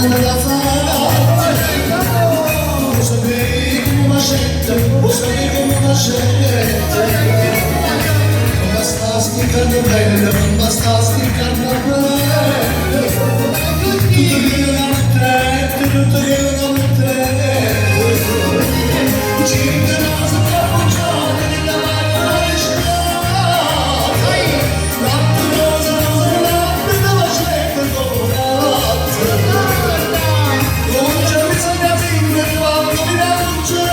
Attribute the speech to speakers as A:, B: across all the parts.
A: mamma t'ha fatto. 'O sapè comme facette, 'o sapè comme facette. Come sta sticcando bella, come sta sticcando bella. Tutto quello che mettete, tutto quello che mettete. Cinque rose cappucciate nella mano di schiave. Quattro rose, rose, latte, dove c'è il. Non c'è bisogno di quando mi non c'è.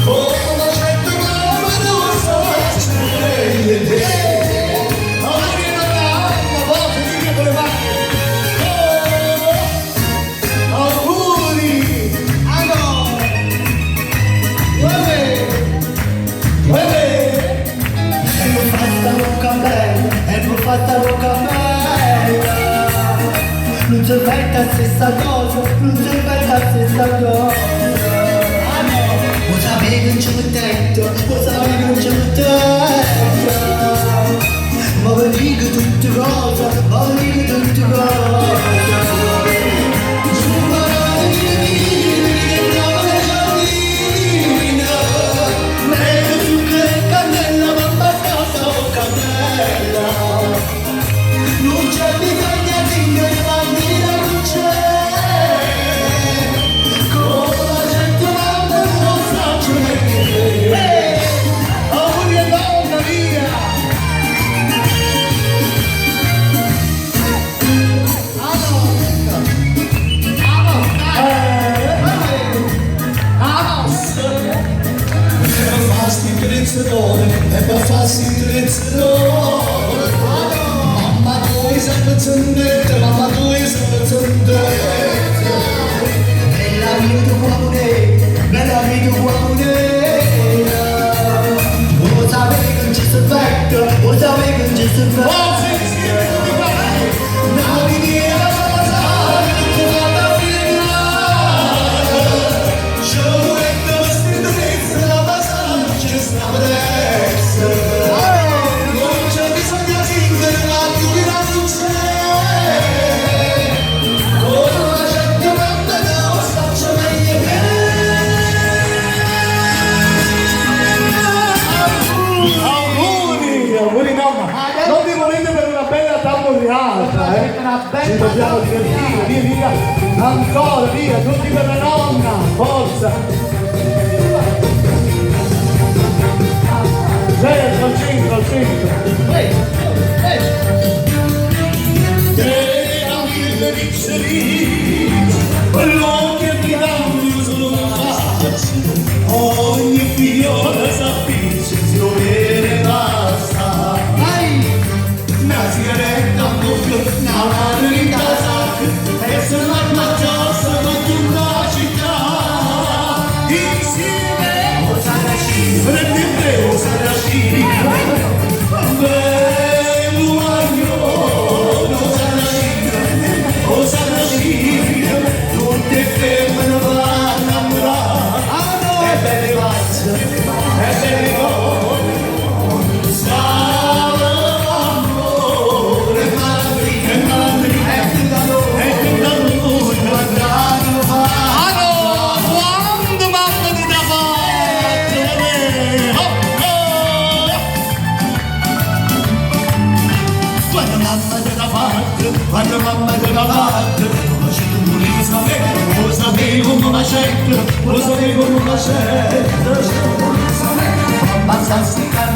A: Come la gente mamma non sa c'è.
B: Auguri!
C: Allora,
B: Uè! Uè!
A: E mi fatta bocca bella, e mi fatta bocca bella. Non si fa la stessa cosa, non si fa la stessa cosa. Lo sapevo che non ci metto, lo sapevo che non ci metto. Ma vi dico tutte cose, ma vi dico tutte cose. Meglio zucchero e cannella, ma basta bocca bella. Non c'è bisogno di bambina, non c'è. Con la gente mamma non sa perché.
B: Auguri a donna, via!
C: Vamos!
A: E per farsi d'oro, e per farsi d'oro. Mamma tu sempre zendette, mamma tu sempre zendette. Bella vita qua bella vita qua. Lo sapevo che non ci si vede, lo sapevo che non ci si vede.
B: Forza insieme tutti quanti!
A: Una miniera tutto quanto a finale. Ci volete vestito senza la basana, ci sta adesso. Non c'è bisogno di la chiudere non c'è. Con la gente mamma non faccio meglio che.
B: Auguri! Auguri nonna! Non vi volete per una bella tamburriata, eh?
C: Una bella
B: Ci dobbiamo divertire, via via! Ancora, via, tutti per la nonna! Forza! Certo, al centro, al centro!
C: Ehi, ehi.
A: Era mille pizzerie, quello che ti danno solo faccia. Ogni figliola s'appiccia, si lo viene basta.
C: Vai!
A: Una sigaretta, un doppio, una mano in casa, e se l'arma giassa ma tutta la città. Insieme, o sarà prendete o sarà Bello agnolo, o sarà tutte femmine vanno a innamorare, e belle pazze, e belle cose. Stava l'amore, e malandri, e tutta noi guardando fa.
C: Allora, quando mamma ti dà fatto?
B: Oh, oh!
A: Quando mamma te l'ha fatto, quando mamma te l'ha fatto, come c'è tu volevi sapere, lo sapevo come facette, lo sapevo come facette. Mamma sa.